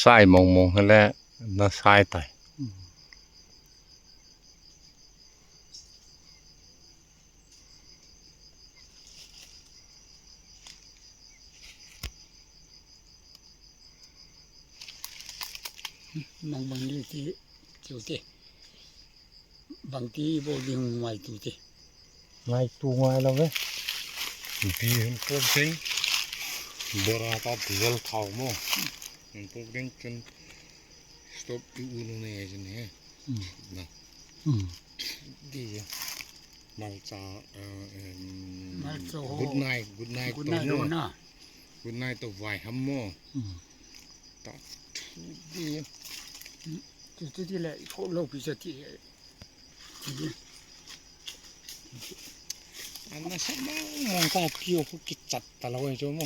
ຊາຍມອງໆຫັ້ນແຫຼະ ໜ້າຊາຍຕາຍ. ອືມ ມາງ ບາງນີ້ທີ່ ເຈົ້າຕິ ບາງທີບໍ່ໄດ້ຫວາຍຕູຕິ ຫວາຍຕູຫວາຍແລ້ວເວີຍ ບີເຫັນໂປກເສັງ ບໍ່ລາຕາດຽວເທົາໝໍ ເຫັນໂປກເສັງຈົນສະຕັອບຢູ່ອູນແນຈັ່ງນີ້ ອືມ ນະ ອືມ ດີ ມາລຊາ ເອີ ມາລໂຊ ກຸດໄນ ກຸດໄນ ກຸດໄນໂຕ ໂຕ ນະ ກຸດໄນໂຕຫວາຍຫຳໝໍ ອືມ ຕາ ດີ ອືມ ທີ່ ທີ່ ທີ່ແຫຼະ ໂຄໂລພິສະຕິ ອັນນັ້ນສະມາງ ມອງຕາກ່ຽວ ພວກກິດຈັດຕະລະເວີຍ ໂຈມ